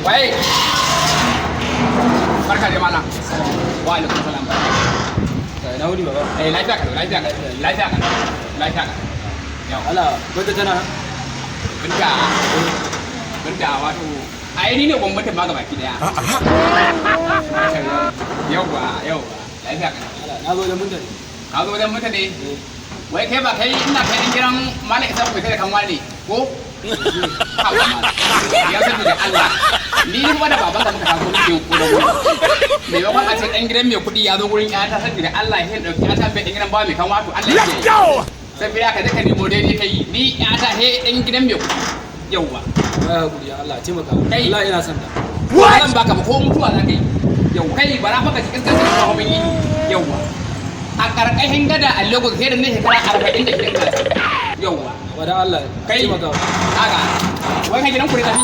Waye? Barka dai, malam. Wa alaikum salam. Na wuni, baba? Eh, lafiya kalau, lafiya kalau, lafiya kalau, lafiya kalau. Yau. Allah, Binta tana nan? Binta. Binta, wato ai ni ne gwamnatin ma gabaki daya. Yauwa, yauwa. Lafiya kalau. Allah, na zo wajen Binta ne. Ka zo wajen mutane? Wai kai ba kai ina kai ɗan gidan Malam Isa bai sai da kanwa ne ko? Haba malam. Ya sani da Allah. Ni kuma da baban ka muka taso muke ko da gurin. Maimakon a ce ɗan gidan mai kuɗi ya zo gurin ƴata, saboda Allah ya ɗauki ƴata bai ɗan gidan ba mai kanwa, to Allah ya kiyaye. Saboda ka je ka nemo daidai kai, ni ƴata he ɗan gidan mai kuɗi. Yauwa. Ba hakuri, Allah taimaka. Kai. Allah, ina son ta. Ba zan baka ba, ko mutuwa za ka yi. Yau kai, bara fa ka ci iskar da kuma mun yi. Yauwa. A ƙarƙashin gada a Lagos sai da na shekara 46 ina can. Yauwa. Wa dan Allah, Kai. taimaka. Kaga. Wai kai, gidan ku ne tafi.